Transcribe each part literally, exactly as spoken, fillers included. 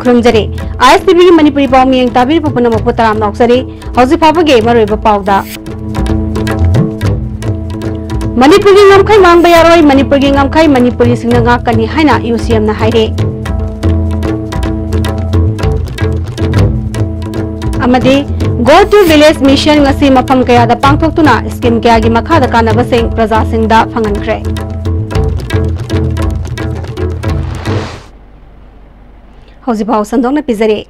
ꯈꯨꯔꯨꯝꯖꯔꯤ꯫ ISTVꯒꯤ ꯃꯅꯤꯄꯨꯔꯤ ꯄꯥꯎ ꯃꯤꯠꯌꯦꯡ ꯇꯥꯕꯤꯔꯤꯕ ꯄꯨꯝꯅꯃꯛꯄꯨ ꯇꯔꯥꯝꯅ ꯑꯣꯛꯆꯔꯤ꯫ ꯍꯧꯖꯤꯛ ꯐꯥꯎꯕꯒꯤ ꯃꯔꯨꯑꯣꯏꯕ ꯄꯥꯎꯗ, ꯃꯅꯤꯄꯨꯔꯒꯤ ꯉꯝꯈꯩ ꯃꯥꯡꯕ ꯌꯥꯔꯣꯏ, ꯃꯅꯤꯄꯨꯔꯒꯤ ꯉꯝꯈꯩ ꯃꯅꯤꯄꯨꯔꯤꯁꯤꯡꯅ ꯉꯥꯛꯀꯅꯤ ꯍꯥꯏꯅ UCMꯅ ꯍꯥꯏꯔꯤ꯫ ꯑꯃꯗꯤ Go to Village Mission ꯉꯁꯤ ꯃꯐꯝ ꯀꯌꯥꯗ ꯄꯥꯡꯊꯣꯛꯇꯨꯅ scheme ꯀꯌꯥꯒꯤ ꯃꯈꯥꯗ ꯀꯥꯟꯅꯕꯁꯤꯡ ꯄ꯭ꯔꯖꯥꯁꯤꯡꯗ ꯐꯪꯍꯟꯈ꯭ꯔꯦ꯫ ꯍꯧꯖꯤꯛꯐꯥꯎ ꯁꯟꯗꯣꯛꯅ ꯄꯤꯖꯔꯤ꯫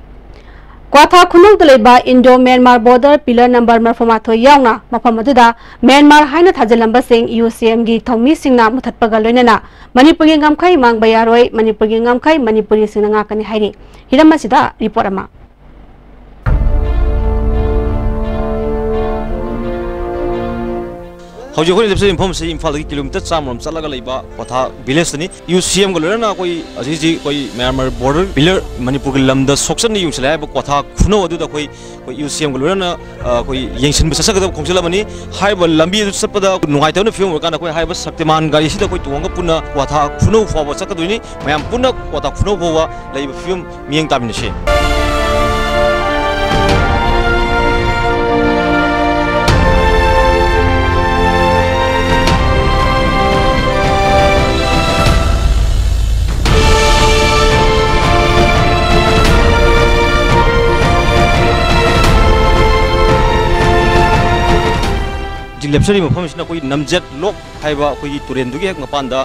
ꯀ꯭ꯋꯥꯊꯥ ꯈꯨꯅꯧꯗ ꯂꯩꯕ Indo Myanmar border pillar number ꯃꯔꯤꯐꯨ ꯃꯥꯊꯣꯏ ꯌꯥꯎꯅ ꯃꯐꯝ ꯑꯗꯨꯗ ꯃ꯭ꯌꯥꯟꯃꯥꯔ ꯍꯥꯏꯅ ꯊꯥꯖꯤꯜꯂꯝꯕꯁꯤꯡ UCMꯒꯤ ꯊꯧꯃꯤꯁꯤꯡꯅ ꯃꯨꯊꯠꯄꯒ ꯂꯣꯏꯅꯅ ꯃꯅꯤꯄꯨꯔꯒꯤ ꯉꯝꯈꯩ ꯃꯥꯡꯕ ꯌꯥꯔꯣꯏ, ꯃꯅꯤꯄꯨꯔꯒꯤ ꯉꯝꯈꯩ ꯃꯅꯤꯄꯨꯔꯤꯁꯤꯡꯅ ꯉꯥꯛꯀꯅꯤ ꯍꯥꯏꯔꯤ꯫ ꯍꯤꯔꯝ ꯑꯁꯤꯗ report ꯑꯃ꯫ ꯍꯧꯖꯤꯛ ꯑꯩꯈꯣꯏꯅ ꯂꯦꯞꯆꯔꯤꯕ ꯃꯐꯝ ꯑꯁꯤ ꯏꯝꯐꯥꯜꯗꯒꯤ ꯀꯤꯂꯣꯃꯤꯇꯔ ꯆꯥꯝꯃꯔꯣꯝ ꯆꯠꯂꯒ ꯂꯩꯕ ꯀ꯭ꯋꯥꯊꯥ villageꯇꯅꯤ꯫ UCMꯒ ꯂꯣꯏꯅꯅ ꯑꯩꯈꯣꯏ ꯍꯧꯖꯤꯛ ꯍꯧꯖꯤꯛ ꯑꯩꯈꯣꯏ ꯃ꯭ꯌꯥꯟꯃꯥꯔ border pillar, ꯃꯅꯤꯄꯨꯔꯒꯤ ꯂꯝꯗ ꯁꯣꯛꯆꯟꯅ ꯌꯨꯡꯁꯤꯜꯂꯦ ꯍꯥꯏꯕ ꯀ꯭ꯋꯥꯊꯥ ꯈꯨꯅꯧ ꯑꯗꯨꯗ ꯑꯩꯈꯣꯏ, ꯑꯩꯈꯣꯏ UCMꯒ ꯂꯣꯏꯅꯅ, ꯑ, ꯑꯩꯈꯣꯏ ꯌꯦꯡꯁꯤꯟꯕ ꯆꯠꯆꯒꯗꯕ ꯈꯣꯡꯆꯠ ꯑꯃꯅꯤ꯫ ꯍꯥꯏꯔꯤꯕ ꯂꯝꯕꯤ ꯑꯗꯨ ꯆꯠꯄꯗ ꯅꯨꯡꯉꯥꯏꯇꯕꯅ ꯐꯤꯕꯝ ꯑꯣꯏꯔꯀꯥꯟꯗ ꯑꯩꯈꯣꯏ ꯍꯥꯏꯔꯤꯕ ꯁꯛꯇꯤꯃꯥꯟ ꯒꯥꯔꯤ ꯑꯁꯤꯗ ꯑꯩꯈꯣꯏ ꯇꯣꯡꯉꯒ ꯄꯨꯟꯅ ꯀ꯭ꯋꯥꯊꯥ ꯈꯨꯅꯧ ꯐꯥꯎꯕ ꯆꯠꯀꯗꯣꯏꯅꯤ꯫ ꯃꯌꯥꯝ ꯄꯨꯟꯅ ꯀ꯭ꯋꯥꯊꯥ ꯈꯨꯅꯧ ꯐꯥꯎꯕ ꯂꯩꯕ ꯐꯤꯕꯝ ꯃꯤꯠꯌꯦꯡ ꯇꯥꯃꯤꯟꯅꯁꯤ꯫ ꯍꯧꯖꯤꯛ ꯂꯦꯞꯆꯔꯤꯕ ꯃꯐꯝ ꯑꯁꯤꯅ ꯑꯩꯈꯣꯏꯒꯤ ꯅꯝꯖꯦꯠ ꯂꯣꯛ ꯍꯥꯏꯕ ꯑꯩꯈꯣꯏꯒꯤ ꯇꯨꯔꯦꯟꯗꯨꯒꯤ ꯍꯦꯛ ꯃꯄꯥꯟꯗ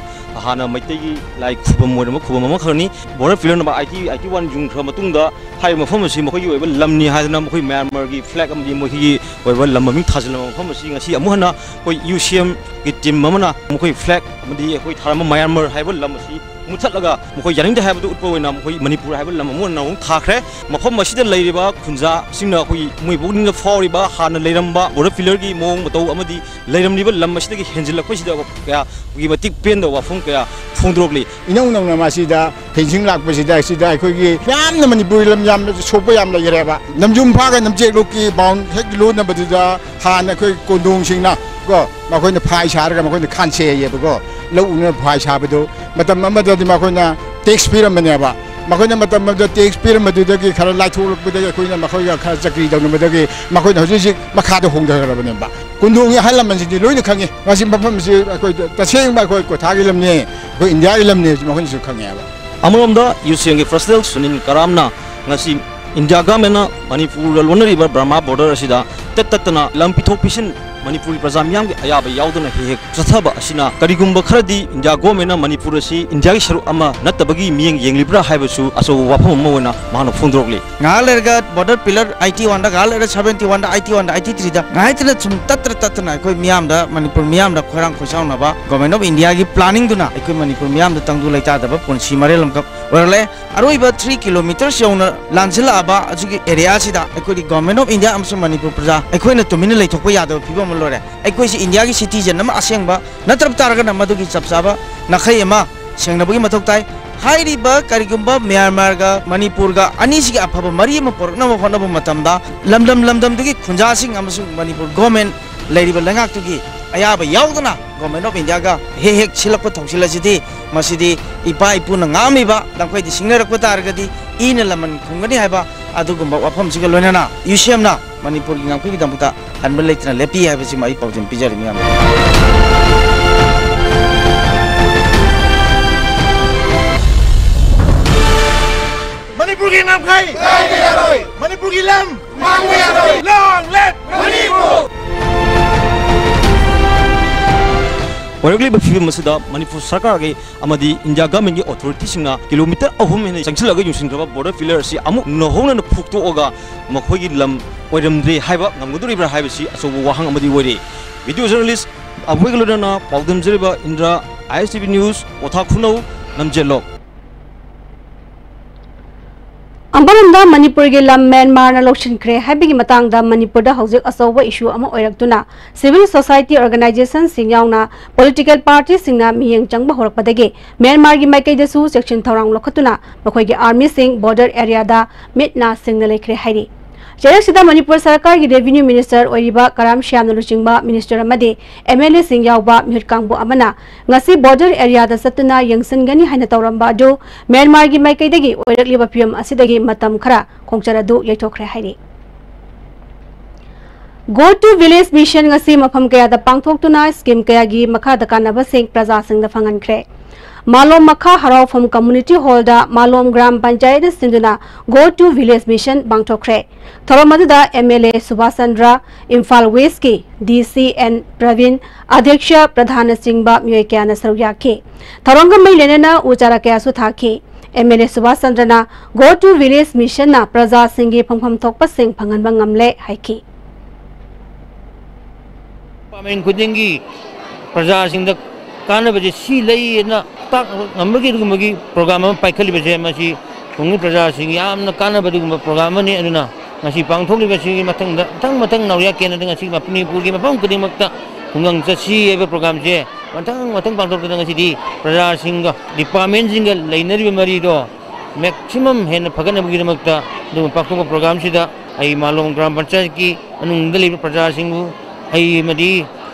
ꯍꯥꯟꯅ ꯃꯩꯇꯩꯒꯤ ꯂꯥꯏ ꯈꯨꯕꯝ ꯑꯣꯏꯔꯝꯕ ꯈꯨꯕꯝ ꯑꯃꯈꯛꯅꯤ꯫ Border pillar number eighty, eighty one ꯌꯨꯡꯈ꯭ꯔ ꯃꯇꯨꯡꯗ ꯍꯥꯏꯔꯤꯕ ꯃꯐꯝ ꯑꯁꯤ ꯃꯈꯣꯏꯒꯤ ꯑꯣꯏꯕ ꯂꯝꯅꯤ ꯍꯥꯏꯗꯅ ꯃꯈꯣꯏ ꯃ꯭ꯌꯥꯟꯃꯥꯔꯒꯤ flag ꯑꯃꯗꯤ ꯃꯈꯣꯏꯒꯤ ꯑꯣꯏꯕ ꯂꯝ ꯃꯃꯤꯡ ꯊꯥꯖꯤꯜꯂꯕ ꯃꯐꯝ ꯑꯁꯤ ꯉꯁꯤ ꯑꯃꯨꯛ ꯍꯟꯅ ꯑꯩꯈꯣꯏ UCMꯒꯤ team ꯑꯃꯅ ꯃꯈꯣꯏ flag ꯑꯃꯗꯤ ꯑꯩꯈꯣꯏ ꯊꯥꯔꯝꯕ ꯃ꯭ꯌꯥꯟꯃꯥꯔ ꯍꯥꯏꯕ ꯂꯝ ꯑꯁꯤ ꯃꯨꯊꯠꯂꯒ ꯃꯈꯣꯏ ꯌꯥꯅꯤꯡꯗꯦ ꯍꯥꯏꯕꯗꯨ ꯎꯠꯄ ꯑꯣꯏꯅ ꯃꯈꯣꯏ ꯃꯅꯤꯄꯨꯔ ꯍꯥꯏꯕ ꯂꯝ ꯑꯃ ꯑꯣꯏꯅ ꯑꯃꯨꯛ ꯊꯥꯈ꯭ꯔꯦ꯫ ꯃꯐꯝ ꯑꯁꯤꯗ ꯂꯩꯔꯤꯕ ꯈꯨꯟꯖꯥꯁꯤꯡꯅ ꯑꯩꯈꯣꯏꯒꯤ ꯃꯣꯏ ꯄꯨꯛꯅꯤꯡꯗ ꯐꯥꯎꯔꯤꯕ ꯍꯥꯟꯅ ꯂꯩꯔꯝꯕ border pillarꯒꯤ ꯃꯑꯣꯡ ꯃꯇꯧ ꯑꯃꯗꯤ ꯂꯩꯔꯝꯂꯤꯕ ꯂꯝ ꯑꯁꯤꯗꯒꯤ ꯍꯦꯟꯖꯤꯜꯂꯛꯄꯁꯤꯗ ꯀꯌꯥꯒꯤ ꯃꯇꯤꯛ ꯄꯦꯟꯗꯕ ꯋꯥꯐꯝ ꯀꯌꯥ ꯐꯣꯡꯗꯣꯔꯛꯂꯤ꯫ ꯏꯅꯧ ꯅꯧꯅ ꯃꯁꯤꯗ fencing ꯂꯥꯛꯄꯁꯤꯗ ꯁꯤꯗ ꯑꯩꯈꯣꯏꯒꯤ ꯌꯥꯝꯅ ꯃꯅꯤꯄꯨꯔꯒꯤ ꯂꯝ ꯌꯥꯝꯅ ꯁꯣꯛꯄ ꯌꯥꯝ ꯂꯩꯈ꯭ꯔꯦꯕ꯫ ꯅꯝꯖꯨꯝ ꯐꯥꯒ ꯅꯝꯖꯦꯛꯂꯣꯛꯀꯤ bound ꯍꯦꯛ ꯂꯣꯟꯅꯕꯗꯨꯗ ꯍꯥꯟꯅ ꯑꯩꯈꯣꯏ ꯀꯣꯟꯗꯣꯡꯁꯤꯡꯅ ꯀꯣ, ꯃꯈꯣꯏꯅ ꯐꯥꯏ ꯁꯥꯔꯒ ꯃꯈꯣꯏꯅ ꯈꯥꯟꯁꯦ ꯍꯥꯏꯌꯦꯕꯀꯣ꯫ ꯂꯧ ꯎꯅꯕ ꯐꯥꯏ ꯁꯥꯕꯗꯣ ꯃꯇꯝ ꯑꯃꯗꯗꯤ ꯃꯈꯣꯏꯅ tax ꯄꯤꯔꯝꯕꯅꯦꯕ꯫ ꯃꯈꯣꯏꯅ ꯃꯇꯝ ꯑꯃꯗ ꯇꯦꯛꯁ ꯄꯤꯔꯝꯕꯗꯨꯗꯒꯤ ꯈꯔ ꯂꯥꯏꯊꯣꯛꯂꯛꯄꯗꯒꯤ ꯑꯩꯈꯣꯏꯅ ꯃꯈꯣꯏꯒ ꯈꯔ ꯆꯀ꯭ꯔꯤ ꯇꯧꯅꯕꯗꯒꯤ ꯃꯈꯣꯏꯅ ꯍꯧꯖꯤꯛ ꯍꯧꯖꯤꯛ ꯃꯈꯥꯗ ꯍꯣꯡꯊꯈ꯭ꯔꯕꯅꯦꯕ꯫ ꯀꯨꯟꯗꯣꯡꯒꯤ ꯑꯍꯜ ꯂꯃꯟꯁꯤꯡꯗꯤ ꯂꯣꯏꯅ ꯈꯪꯉꯤ꯫ ꯉꯁꯤ ꯃꯐꯝꯁꯤ ꯑꯩꯈꯣꯏ ꯇꯁꯦꯡꯕ ꯑꯩꯈꯣꯏ ꯀꯣꯊꯥꯒꯤ ꯂꯝꯅꯤ, ꯑꯩꯈꯣꯏ ꯏꯟꯗꯤꯌꯥꯒꯤ ꯂꯝꯅꯤ ꯍꯥꯏꯕꯁꯤ ꯃꯈꯣꯏꯅꯁꯨ ꯈꯪꯉꯦꯕ꯫ ꯑꯃꯔꯣꯝꯗ ꯌꯨꯁꯦꯟꯒꯤ ꯄ꯭ꯔꯁꯤꯗꯦꯟ ꯁꯨꯅꯤꯜ ꯀꯔꯥꯝꯅ ꯉꯁꯤ ꯏꯟꯗꯤꯌꯥ ꯒꯚꯔꯟꯃꯦꯟꯅ ꯃꯅꯤꯄꯨꯔꯒ ꯂꯣꯟꯅꯔꯤꯕ ꯕꯔꯃꯥ ꯕꯣꯔꯗꯔ ꯑꯁꯤꯗ ꯇꯠ ꯇꯠꯇꯅ ꯂꯝ ꯄꯤꯊꯣꯛ ꯄꯤꯁꯤꯟ ꯃꯅꯤꯄꯨꯔꯒꯤ ꯄ꯭ꯔꯖꯥ ꯃꯤꯌꯥꯝꯒꯤ ꯑꯌꯥꯕ ꯌꯥꯎꯗꯅ ꯍꯦꯛ ꯍꯦꯛ ꯆꯠꯊꯕ ꯑꯁꯤꯅ ꯀꯔꯤꯒꯨꯝꯕ ꯈꯔꯗꯤ ꯏꯟꯗꯤꯌꯥ ꯒꯣꯔꯃꯦꯟꯅ ꯃꯅꯤꯄꯨꯔ ꯑꯁꯤ ꯏꯟꯗꯤꯌꯥꯒꯤ ꯁꯔꯨꯛ ꯑꯃ ꯅꯠꯇꯕꯒꯤ ꯃꯤꯠꯌꯦꯡ ꯌꯦꯡꯂꯤꯕ꯭ꯔꯥ ꯍꯥꯏꯕꯁꯨ ꯑꯆꯧꯕ ꯋꯥꯐꯝ ꯑꯃ ꯑꯣꯏꯅ ꯃꯍꯥꯛꯅ ꯐꯣꯡꯗꯣꯔꯛꯂꯤ꯫ ꯉꯥꯏꯍꯥꯛ ꯂꯩꯔꯒ ꯕꯣꯔꯗꯔ ꯄꯤꯂꯔ ꯑꯩꯠꯇꯤ ꯋꯥꯟꯗ, ꯉꯥꯏꯍꯥꯛ ꯂꯩꯔꯒ ꯁꯚꯦꯟꯇꯤ ꯋꯥꯟꯗ, ꯑꯩꯠꯇꯤ ꯋꯥꯟꯗ, ꯑꯩꯠꯇꯤ ꯊ꯭ꯔꯤꯗ ꯉꯥꯏꯇꯅ ꯁꯨꯝ ꯇꯠꯇꯅ ꯇꯠꯇꯅ ꯑꯩꯈꯣꯏ ꯃꯤꯌꯥꯝꯗ, ꯃꯅꯤꯄꯨꯔ ꯃꯤꯌꯥꯝꯗ ꯈꯣꯏꯔꯥꯡ ꯈꯣꯏꯁꯥꯎꯅꯕ ꯒꯣꯔꯃꯦꯟ ꯑꯣꯐ ꯏꯟꯗꯤꯌꯥꯒꯤ ꯄ꯭ꯂꯥꯅꯤꯡꯗꯨꯅ ꯑꯩꯈꯣꯏ ꯃꯅꯤꯄꯨꯔ ꯃꯤꯌꯥꯝꯗ ꯇꯪꯗꯨ ꯂꯩꯇꯥꯗꯕ ꯄꯨꯟꯁꯤ ꯃꯔꯦꯜ ꯑꯃꯈꯛ ꯑꯣꯏꯔꯛꯂꯦ꯫ ꯑꯔꯣꯏꯕ ꯊ꯭ꯔꯤ ꯀꯤꯂꯣꯃꯤꯇꯔꯁ ꯌꯧꯅ ꯂꯥꯟꯁꯤꯜꯂꯛꯑꯕ ꯑꯁꯤꯒꯤ ꯑꯦꯔꯤꯌꯥꯁꯤꯗ ꯑꯩꯈꯣꯏꯒꯤ ꯒꯣꯔꯃꯦꯟ ꯑꯣꯐ ꯏꯟꯗꯤꯌꯥ ꯑꯃꯁꯨꯡ ꯃꯅꯤꯄꯨꯔ ꯄ꯭ꯔꯖꯥ ꯑꯩꯈꯣꯏꯅ ꯇꯨꯃꯤꯟꯅ ꯂꯩꯊꯣꯛꯄ ꯌꯥꯗꯕ ꯐꯤꯕꯝ ꯑꯃ ꯂꯣꯏꯔꯦ꯫ ꯑꯩꯈꯣꯏꯁꯤ ꯏꯟꯗꯤꯌꯥꯒꯤ ꯁꯤꯇꯤꯖꯟ ꯑꯃ ꯑꯁꯦꯡꯕ ꯅꯠꯇ꯭ꯔꯕ ꯇꯥꯔꯒꯅ ꯃꯗꯨꯒꯤ ꯆꯞ ꯆꯥꯕ ꯅꯥꯈꯩ ꯑꯃ ꯁꯦꯡꯅꯕꯒꯤ ꯃꯊꯧ ꯇꯥꯏ꯫ ꯍꯥꯏꯔꯤꯕ ꯀꯔꯤꯒꯨꯝꯕ ꯃ꯭ꯌꯥꯟꯃꯥꯔꯒ ꯃꯅꯤꯄꯨꯔꯒ ꯑꯅꯤꯁꯤꯒꯤ ꯑꯐꯕ ꯃꯔꯤ ꯑꯃ ꯄꯨꯔꯛꯅꯕ ꯍꯣꯠꯅꯕ ꯃꯇꯝꯗ ꯂꯝꯗꯝ ꯂꯝꯗꯝꯗꯨꯒꯤ ꯈꯨꯟꯖꯥꯁꯤꯡ ꯑꯃꯁꯨꯡ ꯃꯅꯤꯄꯨꯔ ꯒꯣꯔꯃꯦꯟ ꯂꯩꯔꯤꯕ ꯂꯩꯉꯥꯛꯇꯨꯒꯤ ꯑꯌꯥꯕ ꯌꯥꯎꯗꯅ ꯒꯣꯔꯃꯦꯟ ꯑꯣꯐ ꯏꯟꯗꯤꯌꯥꯒ ꯍꯦꯛ ꯍꯦꯛ ꯁꯤꯜꯂꯛꯄ ꯊꯧꯁꯤꯜ ꯑꯁꯤꯗꯤ ꯃꯁꯤꯗꯤ ꯏꯄꯥ ꯏꯄꯨꯅ ꯉꯥꯡꯂꯤꯕ ꯂꯝꯈꯩꯗ ꯁꯤꯡꯅꯔꯛꯄ ꯇꯥꯔꯒꯗꯤ ꯏꯅ ꯂꯃꯟ ꯈꯨꯝꯒꯅꯤ ꯍꯥꯏꯕ ꯑꯗꯨꯒꯨꯝꯕ ꯋꯥꯐꯝꯁꯤꯒ ꯂꯣꯏꯅꯅ ꯌꯨꯁꯦꯝꯅ ꯃꯅꯤꯄꯨꯔꯒꯤ ꯉꯥꯛꯄꯒꯤꯗꯃꯛꯇ ꯍꯟꯕ ꯂꯩꯇꯅ ꯂꯦꯞꯄꯤ ꯍꯥꯏꯕꯁꯤꯃ ꯑꯩ ꯄꯥꯎꯖꯦꯜ ꯄꯤꯖꯔꯤ ꯃꯤꯌꯥꯝꯗ꯫ ꯃꯅꯤꯄꯨꯔꯒꯤ ꯉꯝꯈꯩ ꯀꯥꯏꯕ ꯌꯥꯔꯣꯏ꯫ ꯃꯅꯤꯄꯨꯔꯒꯤ ꯂꯝ ꯃꯥꯡꯕ ꯌꯥꯔꯣꯏ꯫ Long live Manipur! ꯑꯣꯏꯔꯛꯂꯤꯕ ꯐꯤꯕꯝ ꯑꯁꯤꯗ ꯃꯅꯤꯄꯨꯔ ꯁꯔꯀꯥꯔꯒꯤ ꯑꯃꯗꯤ ꯏꯟꯗꯤꯌꯥ ꯒꯚꯔꯟꯃꯦꯟꯒꯤ ꯑꯣꯊꯣꯔꯤꯇꯤꯁꯤꯡꯅ ꯀꯤꯂꯣꯃꯤꯇꯔ ꯑꯍꯨꯝ ꯍꯦꯟꯅ ꯆꯪꯁꯤꯜꯂꯒ ꯌꯨꯡꯁꯤꯟꯈ꯭ꯔꯕ ꯕꯣꯔꯗꯔ ꯄꯤꯂꯔ ꯑꯁꯤ ꯑꯃꯨꯛ ꯅꯧꯍꯧꯅꯅ ꯐꯨꯛꯇꯣꯛꯑꯒ ꯃꯈꯣꯏꯒꯤ ꯂꯝ ꯑꯣꯏꯔꯝꯗ꯭ꯔꯦ ꯍꯥꯏꯕ ꯉꯝꯒꯗꯧꯔꯤꯕ꯭ꯔꯥ ꯍꯥꯏꯕꯁꯤ ꯑꯆꯧꯕ ꯋꯥꯍꯪ ꯑꯃꯗꯤ ꯑꯣꯏꯔꯤ꯫ ꯚꯤꯗꯤꯑꯣ ꯖꯔꯅꯦꯂꯤꯁ ꯑꯕꯣꯏꯒ ꯂꯣꯏꯅꯅ ꯄꯥꯎꯗꯝꯖꯔꯤꯕ ꯏꯟꯗ꯭ꯔꯥ, ꯑꯥꯏ ꯑꯦꯁ ꯇꯤ ꯚꯤ ꯅ꯭ꯌꯨꯁ, ꯀ꯭ꯋꯥꯊꯥ ꯈꯨꯅꯧ, ꯂꯝꯖꯦꯜꯂꯣꯛ꯫ ꯑꯃꯔꯣꯝꯗ ꯃꯅꯤꯄꯨꯔꯒꯤ ꯂꯝ ꯃ꯭ꯌꯥꯟꯃꯥꯔꯅ ꯂꯧꯁꯤꯟꯈ꯭ꯔꯦ ꯍꯥꯏꯕꯒꯤ ꯃꯇꯥꯡꯗ ꯃꯅꯤꯄꯨꯔꯗ ꯍꯧꯖꯤꯛ ꯑꯆꯧꯕ ꯏꯁꯨ ꯑꯃ ꯑꯣꯏꯔꯛꯇꯨꯅ ꯁꯤꯚꯤꯜ ꯁꯣꯁꯥꯏꯇꯤ ꯑꯣꯔꯒꯅꯥꯏꯖꯦꯁꯟꯁꯤꯡ ꯌꯥꯎꯅ ꯄꯣꯂꯤꯇꯤꯀꯦꯜ ꯄꯥꯔꯇꯤꯁꯤꯡꯅ ꯃꯤꯠꯌꯦꯡ ꯆꯪꯕ ꯍꯧꯔꯛꯄꯗꯒꯤ ꯃ꯭ꯌꯥꯟꯃꯥꯔꯒꯤ ꯃꯥꯏꯀꯩꯗꯁꯨ ꯆꯦꯛꯁꯤꯟ ꯊꯧꯔꯥꯡ ꯂꯧꯈꯠꯇꯨꯅ ꯃꯈꯣꯏꯒꯤ ꯑꯥꯔꯃꯤꯁꯤꯡ ꯕꯣꯔꯗꯔ ꯑꯦꯔꯤꯌꯥꯗ ꯃꯤꯠ ꯅꯥ ꯁꯤꯡꯅ ꯂꯩꯈ꯭ꯔꯦ ꯍꯥꯏꯔꯤ꯫ ꯆꯩꯔꯛꯁꯤꯗ ꯃꯅꯤꯄꯨꯔ ꯁꯔꯀꯥꯔꯒꯤ revenue minister ꯑꯣꯏꯔꯤꯕ ꯀꯔꯥꯝ ꯁ꯭ꯌꯥꯝꯅ ꯂꯨꯆꯤꯡꯕ minister ꯑꯃꯗꯤ MLAꯁꯤꯡ ꯌꯥꯎꯕ ꯃꯤꯍꯨꯠ ꯀꯥꯡꯕꯨ ꯑꯃꯅ ꯉꯁꯤ border areaꯗ ꯆꯠꯇꯨꯅ ꯌꯦꯡꯁꯤꯟꯒꯅꯤ ꯍꯥꯏꯅ ꯇꯧꯔꯝꯕ ꯑꯗꯨ ꯃ꯭ꯌꯥꯟꯃꯥꯔꯒꯤ ꯃꯥꯏꯀꯩꯗꯒꯤ ꯑꯣꯏꯔꯛꯂꯤꯕ ꯐꯤꯚꯝ ꯑꯁꯤꯗꯒꯤ ꯃꯇꯝ ꯈꯔ ꯈꯣꯡꯆꯠ ꯑꯗꯨ ꯌꯩꯊꯣꯛꯈ꯭ꯔꯦ ꯍꯥꯏꯔꯤ꯫ Go to Village Mission ꯉꯁꯤ ꯃꯐꯝ ꯀꯌꯥꯗ ꯄꯥꯡꯊꯣꯛꯇꯨꯅ scheme ꯀꯌꯥꯒꯤ ꯃꯈꯥꯗ ꯀꯥꯟꯅꯕꯁꯤꯡ ꯄ꯭ꯔꯖꯥꯁꯤꯡꯗ ꯐꯪꯍꯟꯈ꯭ꯔꯦ꯫ ꯃꯥꯂꯣꯝ ꯃꯈꯥ ꯍꯔꯥꯎꯐꯝ community hallꯗ ꯃꯥꯂꯣꯝ ꯒ꯭ꯔꯥꯝ ꯄꯟꯆꯥꯌꯠꯅ ꯁꯤꯟꯗꯨꯅ Go to Village Mission ꯄꯥꯡꯊꯣꯛꯈ꯭ꯔꯦ꯫ ꯊꯧꯔꯝ ꯑꯗꯨꯗ MLA Subhas Chandra, Imphal Westꯀꯤ DC N Praveen, ꯑꯗ꯭ꯌꯛꯁ ꯄ꯭ꯔꯙꯥꯟꯅꯆꯤꯡꯕ ꯃꯤꯑꯣꯏ ꯀꯌꯥꯅ ꯁꯔꯨꯛ ꯌꯥꯈꯤ꯫ ꯊꯧꯔꯝꯒ ꯃꯔꯤ ꯂꯩꯅꯅ ꯎ ꯆꯥꯔꯥ ꯀꯌꯥꯁꯨ ꯊꯥꯈꯤ꯫ MLA Subhas ꯆꯟꯗ꯭ꯔꯅ Go to Village Missionꯅ ꯄ꯭ꯔꯖꯥꯁꯤꯡꯒꯤ ꯐꯪꯐꯝ ꯊꯣꯛꯄꯁꯤꯡ ꯐꯪꯍꯟꯕ ꯉꯝꯂꯦ ꯍꯥꯏꯈꯤ꯫ ꯗꯤꯄꯥꯔꯠꯃꯦꯟ ꯈꯨꯗꯤꯡꯒꯤ ꯄ꯭ꯔꯖꯥꯁꯤꯡꯗ ꯀꯥꯟꯅꯕꯁꯦ ꯁꯤ ꯂꯩ ꯍꯥꯏꯅ ꯇꯥꯛ ꯉꯝꯕꯒꯤ ꯑꯗꯨꯒꯨꯝꯕꯒꯤ program ꯑꯃ ꯄꯥꯏꯈꯠꯂꯤꯕꯁꯦ, ꯃꯁꯤ ꯈꯨꯡꯒꯪꯒꯤ ꯄ꯭ꯔꯖꯥꯁꯤꯡꯒꯤ ꯌꯥꯝꯅ ꯀꯥꯟꯅꯕ ꯑꯗꯨꯒꯨꯝꯕ program ꯑꯃꯅꯤ꯫ ꯑꯗꯨꯅ ꯉꯁꯤ ꯄꯥꯡꯊꯣꯛꯂꯤꯕꯁꯤꯒꯤ ꯃꯊꯪꯗ, ꯃꯊꯪ ꯃꯊꯪ ꯅꯥꯎꯔꯤꯌꯥ ꯀꯦꯟꯗ꯭ꯔꯗ ꯉꯁꯤ ꯃꯅꯤꯄꯨꯔꯒꯤ ꯃꯐꯝ ꯈꯨꯗꯤꯡꯃꯛꯇ ꯈꯨꯡꯒꯪ ꯆꯠꯁꯤ ꯍꯥꯏꯕ program ꯁꯦ ꯃꯊꯪ ꯃꯊꯪ ꯄꯥꯡꯊꯣꯛꯇꯅ ꯉꯁꯤꯗꯤ ꯄ꯭ꯔꯖꯥꯁꯤꯡꯒ, department ꯁꯤꯡꯒ ꯂꯩꯅꯔꯤꯕ ꯃꯔꯤꯗꯣ maximum ꯍꯦꯟꯅ ꯐꯒꯠꯅꯕꯒꯤꯗꯃꯛꯇ ꯑꯗꯨꯒꯨꯝꯕ ꯄꯥꯡꯊꯣꯛꯄ program ꯁꯤꯗ ꯑꯩ ꯃꯥꯂꯣꯝ ꯒ꯭ꯔꯥꯝ ꯄꯟꯆꯥꯌꯠꯀꯤ ꯃꯅꯨꯡꯗ ꯂꯩꯕ ꯄ꯭ꯔꯖꯥꯁꯤꯡꯕꯨ, ꯑꯩ ꯑꯃꯗꯤ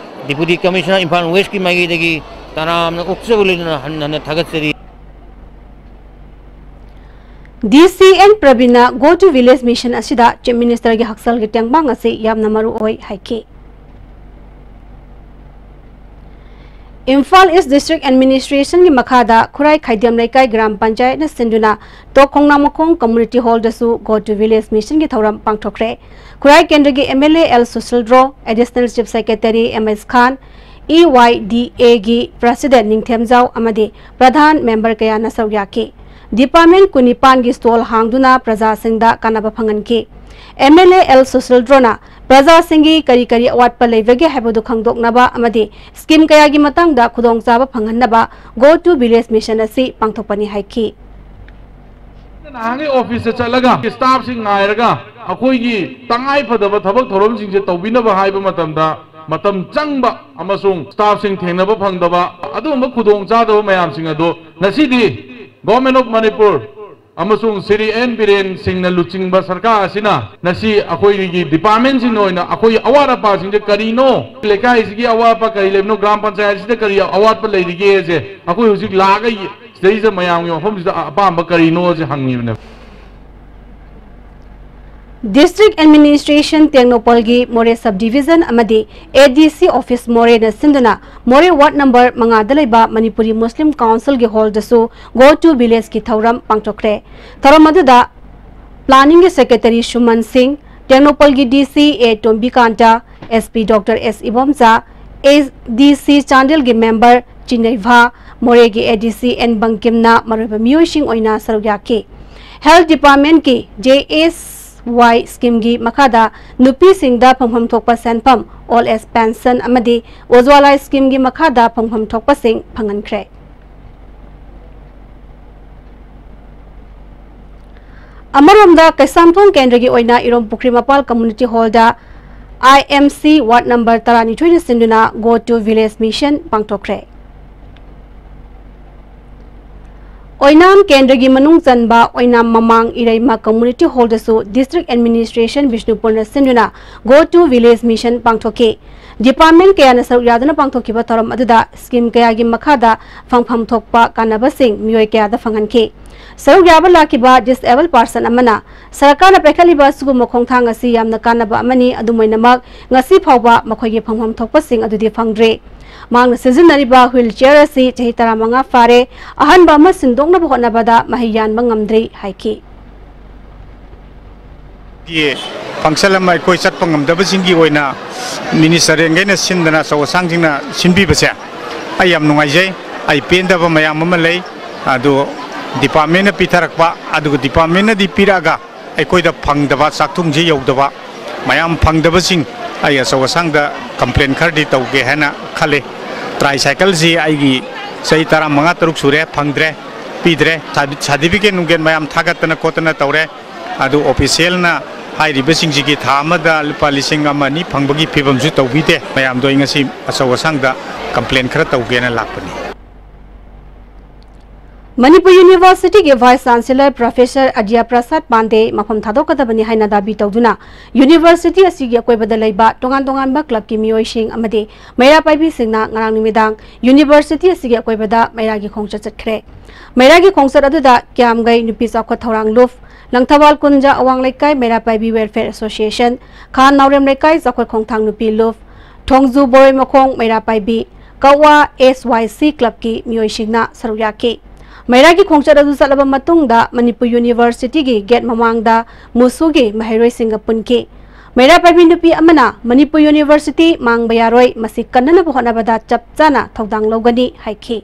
Deputy Commissioner ꯏꯝꯐꯥꯜ Westꯀꯤ ꯃꯥꯏꯀꯩꯗꯒꯤ ꯇꯔꯥꯝꯅ ꯑꯣꯛꯆꯕ ꯂꯣꯏꯅꯅ ꯍꯟꯅ ꯍꯟꯅ ꯊꯥꯒꯠꯆꯔꯤ꯫ DC N ꯄ꯭ꯔꯕꯤꯟꯅ Go to Village Mission ꯑꯁꯤꯗ Chief Ministerꯒꯤ ꯍꯛꯁꯦꯜꯒꯤ ꯇꯦꯡꯕꯥꯡ ꯑꯁꯤ ꯌꯥꯝꯅ ꯃꯔꯨ ꯑꯣꯏ ꯍꯥꯏꯈꯤ꯫ ꯏꯝꯐꯥꯜ East District Administrationꯒꯤ ꯃꯈꯥꯗ ꯈꯨꯔꯥꯏ ꯈꯥꯏꯗꯦꯝ ꯂꯩꯀꯥꯏ ꯒ꯭ꯔꯥꯝ ꯄꯟꯆꯥꯌꯠꯅ ꯁꯤꯟꯗꯨꯅ ꯇꯣꯞ ꯈꯣꯡꯅꯥꯡꯃꯈꯣꯡ Community Hallꯗꯁꯨ Go to Village Missionꯒꯤ ꯊꯧꯔꯝ ꯄꯥꯡꯊꯣꯛꯈ꯭ꯔꯦ꯫ ꯈꯨꯔꯥꯏ ꯀꯦꯟꯗ꯭ꯔꯒꯤ MLA L Sushildro, Additional Chief Secretary M S Khan, EYDAꯒꯤ President ꯅꯤꯡꯊꯦꯝꯖꯥꯎ ꯑꯃꯗꯤ ꯄ꯭ꯔꯙꯥꯟ member ꯀꯌꯥꯅ ꯁꯔꯨꯛ ꯌꯥꯈꯤ꯫ Department ꯀꯨꯟꯅꯤꯄꯥꯟꯒꯤ stall ꯍꯥꯡꯗꯨꯅ ꯄ꯭ꯔꯖꯥꯁꯤꯡꯗ ꯀꯥꯟꯅꯕ ꯐꯪꯍꯟꯈꯤ꯫ MLA ꯑꯦꯜ ꯁꯨꯁꯤꯜꯗ꯭ꯔꯣꯅ ꯄ꯭ꯔꯖꯥꯁꯤꯡꯒꯤ ꯀꯔꯤ ꯀꯔꯤ ꯑꯋꯥꯠꯄ ꯂꯩꯕꯒꯦ ꯍꯥꯏꯕꯗꯨ ꯈꯪꯗꯣꯛꯅꯕ ꯑꯃꯗꯤ scheme ꯀꯌꯥꯒꯤ ꯃꯇꯥꯡꯗ ꯈꯨꯗꯣꯡꯆꯥꯕ ꯐꯪꯍꯟꯅꯕ Go to Village Mission ꯑꯁꯤ ꯄꯥꯡꯊꯣꯛꯄꯅꯤ ꯍꯥꯏꯈꯤ꯫ ꯅꯍꯥꯟꯒꯩ officeꯇ ꯆꯠꯂꯒ staffꯁꯤꯡ ꯉꯥꯏꯔꯒ ꯑꯩꯈꯣꯏꯒꯤ ꯇꯉꯥꯏ ꯐꯗꯕ ꯊꯕꯛ ꯊꯧꯔꯝꯁꯤꯡꯁꯦ ꯇꯧꯕꯤꯅꯕ ꯍꯥꯏꯕ ꯃꯇꯝꯗ ꯃꯇꯝ ꯆꯪꯕ ꯑꯃꯁꯨꯡ staffꯁꯤꯡ ꯊꯦꯡꯅꯕ ꯐꯪꯗꯕ ꯑꯗꯨꯒꯨꯝꯕ ꯈꯨꯗꯣꯡꯆꯥꯗꯕ ꯃꯌꯥꯝꯁꯤꯡ ꯑꯗꯣ ꯉꯁꯤꯗꯤ Government of Manipur ꯑꯃꯁꯨꯡ ꯁ꯭ꯔꯤ ꯑꯦꯟ ꯕꯤꯔꯦꯟ ꯁꯤꯡꯅ ꯂꯨꯆꯤꯡꯕ ꯁꯔꯀꯥꯔ ꯑꯁꯤꯅ ꯉꯁꯤ ꯑꯩꯈꯣꯏꯒꯤ ꯗꯤꯄꯥꯔꯠꯃꯦꯟꯁꯤꯡ ꯑꯣꯏꯅ ꯑꯩꯈꯣꯏꯒꯤ ꯑꯋꯥꯠ ꯑꯄꯥꯁꯤꯡꯁꯦ ꯀꯔꯤꯅꯣ, ꯂꯩꯀꯥꯏꯁꯤꯒꯤ ꯑꯋꯥꯠ ꯑꯄꯥ ꯀꯔꯤ ꯂꯩꯕꯅꯣ, ꯒ꯭ꯔꯥꯝ ꯄꯟꯆꯥꯌꯠꯁꯤꯗ ꯀꯔꯤ ꯑꯋꯥꯠꯄ ꯂꯩꯔꯤꯒꯦꯁꯦ ꯑꯩꯈꯣꯏ ꯍꯧꯖꯤꯛ ꯂꯥꯛꯑꯒ ꯁꯤꯗꯩꯁꯤꯗ ꯃꯌꯥꯝꯒꯤ ꯃꯐꯝꯁꯤꯗ ꯑꯄꯥꯝꯕ ꯀꯔꯤꯅꯣꯁꯦ ꯍꯪꯉꯤꯕꯅꯦꯕ꯫ District Administration ꯇꯦꯡꯅꯧꯄꯜꯒꯤ ꯃꯣꯔꯦ Sub Division ꯑꯃꯗꯤ A D C Office ꯃꯣꯔꯦꯅ ꯁꯤꯟꯗꯨꯅ ꯃꯣꯔꯦ Ward Number ꯃꯉꯥꯗ ꯂꯩꯕ ꯃꯅꯤꯄꯨꯔꯤ ꯃꯨꯁꯂꯤꯝ Councilꯒꯤ hallꯗꯁꯨ Go to Villageꯀꯤ ꯊꯧꯔꯝ ꯄꯥꯡꯊꯣꯛꯈ꯭ꯔꯦ꯫ ꯊꯧꯔꯝ ꯑꯗꯨꯗ Planningꯒꯤ Secretary ꯁꯨꯃꯟ ꯁꯤꯡ, ꯇꯦꯡꯅꯧꯄꯜꯒꯤ D C A ꯇꯣꯝꯕꯤꯀꯥꯟꯇ, S P Doctor S Ibomcha, A D C ꯆꯥꯟꯗꯦꯜꯒꯤ member ꯆꯤꯡꯅꯩꯚꯥ, ꯃꯣꯔꯦꯒꯤ A D C N ꯕꯪꯀꯤꯝꯅ ꯃꯔꯨꯑꯣꯏꯕ ꯃꯤꯑꯣꯏꯁꯤꯡ ꯑꯣꯏꯅ ꯁꯔꯨꯛ ꯌꯥꯈꯤ꯫ Health Departmentꯀꯤ J S Y schemeꯒꯤ ꯃꯈꯥꯗ ꯅꯨꯄꯤꯁꯤꯡꯗ ꯐꯪꯐꯝ ꯊꯣꯛꯄ ꯁꯦꯟꯐꯝ, Old Age Pension ꯑꯃꯗꯤ Ujjwala schemeꯒꯤ ꯃꯈꯥꯗ ꯐꯪꯐꯝ ꯊꯣꯛꯄꯁꯤꯡ ꯐꯪꯍꯟꯈ꯭ꯔꯦ꯫ ꯑꯃꯔꯣꯝꯗ ꯀꯩꯁꯥꯝꯊꯣꯡ ꯀꯦꯟꯗ꯭ꯔꯒꯤ ꯑꯣꯏꯅ ꯏꯔꯣꯝ ꯄꯨꯈ꯭ꯔꯤ ꯃꯄꯥꯜ Community Hallꯗ I M C Ward Number ꯇꯔꯥꯅꯤꯊꯣꯏꯅ ꯁꯤꯟꯗꯨꯅ Go to Village Mission ꯄꯥꯡꯊꯣꯛꯈ꯭ꯔꯦ꯫ ꯑꯣꯏꯅꯥꯝ ꯀꯦꯟꯗ꯭ꯔꯒꯤ ꯃꯅꯨꯡ ꯆꯟꯕ ꯑꯣꯏꯅꯥꯝ ꯃꯃꯥꯡ ꯏꯔꯩꯃ Community Hallꯗꯁꯨ District Administration ꯕꯤꯁꯅꯨꯄꯨꯔꯅ ꯁꯤꯟꯗꯨꯅ Go to Village Mission ꯄꯥꯡꯊꯣꯛꯈꯤ꯫ Department ꯀꯌꯥꯅ ꯁꯔꯨꯛ ꯌꯥꯗꯨꯅ ꯄꯥꯡꯊꯣꯛꯈꯤꯕ ꯊꯧꯔꯝ ꯑꯗꯨꯗ scheme ꯀꯌꯥꯒꯤ ꯃꯈꯥꯗ ꯐꯪꯐꯝ ꯊꯣꯛꯄ ꯀꯥꯟꯅꯕꯁꯤꯡ ꯃꯤꯑꯣꯏ ꯀꯌꯥꯗ ꯐꯪꯍꯟꯈꯤ꯫ ꯁꯔꯨꯛ ꯌꯥꯕ ꯂꯥꯛꯈꯤꯕ disabled person ꯑꯃꯅ, "ꯁꯔꯀꯥꯔꯅ ꯄꯥꯏꯈꯠꯂꯤꯕ ꯑꯁꯤꯒꯨꯝꯕ ꯈꯣꯡꯊꯥꯡ ꯑꯁꯤ ꯌꯥꯝꯅ ꯀꯥꯟꯅꯕ ꯑꯃꯅꯤ, ꯑꯗꯨꯝ ꯑꯣꯏꯅꯃꯛ ꯉꯁꯤ ꯐꯥꯎꯕ ꯃꯈꯣꯏꯒꯤ ꯐꯪꯐꯝ ꯊꯣꯛꯄꯁꯤꯡ ꯑꯗꯨꯗꯤ ꯐꯪꯗ꯭ꯔꯤ꯫ ꯃꯍꯥꯛꯅ ꯁꯤꯖꯤꯟꯅꯔꯤꯕ wheelchair ꯑꯁꯤ ꯆꯍꯤ ꯇꯔꯥꯃꯉꯥ ꯐꯥꯔꯦ, ꯑꯍꯟꯕ ꯑꯃ ꯁꯤꯟꯗꯣꯛꯅꯕ ꯍꯣꯠꯅꯕꯗ ꯃꯍꯩ ꯌꯥꯟꯕ ꯉꯝꯗ꯭ꯔꯤ" ꯍꯥꯏꯈꯤ꯫ ꯒꯤ function ꯑꯃ ꯑꯩꯈꯣꯏ ꯆꯠꯄ ꯉꯝꯗꯕꯁꯤꯡꯒꯤ ꯑꯣꯏꯅ minister ꯔꯦꯡꯒꯩꯅ ꯁꯤꯟꯗꯅ ꯑꯆꯧ ꯑꯁꯥꯡꯁꯤꯡꯅ ꯁꯤꯟꯕꯤꯕꯁꯦ ꯑꯩ ꯌꯥꯝ ꯅꯨꯡꯉꯥꯏꯖꯩ꯫ ꯑꯩ ꯄꯦꯟꯗꯕ ꯃꯌꯥꯝ ꯑꯃ ꯂꯩ, ꯑꯗꯨ departmentꯅ ꯄꯤꯊꯔꯛꯄ, ꯑꯗꯨꯒ departmentꯅꯗꯤ ꯄꯤꯔꯛꯑꯒ ꯑꯩꯈꯣꯏꯗ ꯐꯪꯗꯕ, ꯆꯥꯛꯊꯨꯡꯁꯤ ꯌꯧꯗꯕ ꯃꯌꯥꯝ ꯐꯪꯗꯕꯁꯤꯡ ꯑꯩ ꯑꯆꯧ ꯑꯁꯥꯡꯗ complain ꯈꯔꯗꯤ ꯇꯧꯒꯦ ꯍꯥꯏꯅ ꯈꯜꯂꯤ꯫ Tricycleꯁꯤ ꯑꯩꯒꯤ ꯆꯍꯤ ꯇꯔꯥꯃꯉꯥ ꯇꯔꯨꯛ ꯁꯨꯔꯦ, ꯐꯪꯗ꯭ꯔꯦ, ꯄꯤꯗ꯭ꯔꯦ꯫ Certificate ꯅꯨꯡꯒꯦꯠ ꯃꯌꯥꯝ ꯊꯥꯒꯠꯇꯅ ꯈꯣꯠꯇꯅ ꯇꯧꯔꯦ꯫ ꯑꯗꯨ officialꯅ ꯍꯥꯏꯔꯤꯕꯁꯤꯡꯁꯤꯒꯤ ꯊꯥ ꯑꯃꯗ ꯂꯨꯄꯥ ꯂꯤꯁꯤꯡ ꯑꯃ ꯑꯅꯤ ꯐꯪꯕꯒꯤ ꯐꯤꯕꯝꯁꯨ ꯇꯧꯕꯤꯗꯦ꯫ ꯃꯌꯥꯝꯗꯣ ꯑꯩ ꯉꯁꯤ ꯑꯆꯧ ꯑꯁꯥꯡꯗ complain ꯈꯔ ꯇꯧꯒꯦꯅ ꯂꯥꯛꯄꯅꯤ꯫ ꯃꯅꯤꯄꯨꯔ ꯌꯨꯅꯤꯚꯔꯁꯤꯇꯤꯒꯤ ꯚꯥꯏꯁ ꯆꯥꯟꯁꯦꯂꯔ ꯄ꯭ꯔꯣꯐꯦꯁꯔ ꯑꯗ꯭ꯌꯥ ꯄ꯭ꯔꯁꯥꯗ ꯄꯥꯟꯗꯦ ꯃꯐꯝ ꯊꯥꯗꯣꯛꯀꯗꯕꯅꯤ ꯍꯥꯏꯅ ꯗꯥꯕꯤ ꯇꯧꯗꯨꯅ ꯌꯨꯅꯤꯚꯔꯁꯤꯇꯤ ꯑꯁꯤꯒꯤ ꯑꯀꯣꯏꯕꯗ ꯂꯩꯕ ꯇꯣꯉꯥꯟ ꯇꯣꯉꯥꯟꯕ ꯀ꯭ꯂꯕꯀꯤ ꯃꯤꯑꯣꯏꯁꯤꯡ ꯑꯃꯗꯤ ꯃꯩꯔꯥ ꯄꯥꯏꯕꯤꯁꯤꯡꯅ ꯉꯔꯥꯡ ꯅꯨꯃꯤꯗꯥꯡ ꯌꯨꯅꯤꯚꯔꯁꯤꯇꯤ ꯑꯁꯤꯒꯤ ꯑꯀꯣꯏꯕꯗ ꯃꯩꯔꯥꯒꯤ ꯈꯣꯡꯆꯠ ꯆꯠꯈ꯭ꯔꯦ꯫ ꯃꯩꯔꯥꯒꯤ ꯈꯣꯡꯆꯠ ꯑꯗꯨꯗ ꯀ꯭ꯌꯥꯝꯒꯩ ꯅꯨꯄꯤ ꯆꯥꯎꯈꯠ ꯊꯧꯔꯥꯡ ꯂꯨꯞ, ꯂꯪꯊꯕꯥꯜ ꯀꯨꯟꯖ ꯑꯋꯥꯡ ꯂꯩꯀꯥꯏ ꯃꯩꯔꯥ ꯄꯥꯏꯕꯤ ꯋꯦꯜꯐꯤꯌꯔ ꯑꯦꯁꯣꯁꯤꯌꯦꯁꯟ, ꯈꯥ ꯅꯥꯎꯔꯦꯝ ꯂꯩꯀꯥꯏ ꯆꯥꯎꯈꯠ ꯈꯣꯡꯊꯥꯡ ꯅꯨꯄꯤ ꯂꯨꯞ, ꯊꯣꯡꯖꯨ ꯕꯣꯔꯣꯏ ꯃꯈꯣꯡ ꯃꯩꯔꯥ ꯄꯥꯏꯕꯤ, ꯀꯛꯋꯥ ꯑꯦꯁ ꯋꯥꯏ ꯁꯤ ꯀ꯭ꯂꯕꯀꯤ ꯃꯤꯑꯣꯏꯁꯤꯡꯅ ꯁꯔꯨꯛ ꯌꯥꯈꯤ꯫ ꯃꯩꯔꯥꯒꯤ ꯈꯣꯡꯆꯠ ꯑꯗꯨ ꯆꯠꯂꯕ ꯃꯇꯨꯡꯗ ꯃꯅꯤꯄꯨꯔ ꯌꯨꯅꯤꯚꯔꯁꯤꯇꯤꯒꯤ ꯒꯦꯠ ꯃꯃꯥꯡꯗ ꯃꯨꯁꯨꯒꯤ ꯃꯍꯩꯔꯣꯏꯁꯤꯡꯒ ꯄꯨꯟꯈꯤ꯫ ꯃꯩꯔꯥ ꯄꯥꯏꯕꯤ ꯅꯨꯄꯤ ꯑꯃꯅ ꯃꯅꯤꯄꯨꯔ ꯌꯨꯅꯤꯚꯔꯁꯤꯇꯤ ꯃꯥꯡꯕ ꯌꯥꯔꯣꯏ, ꯃꯁꯤ ꯀꯟꯅꯅꯕ ꯍꯣꯠꯅꯕꯗ ꯆꯞ ꯆꯥꯅ ꯊꯧꯗꯥꯡ ꯂꯧꯒꯅꯤ ꯍꯥꯏꯈꯤ꯫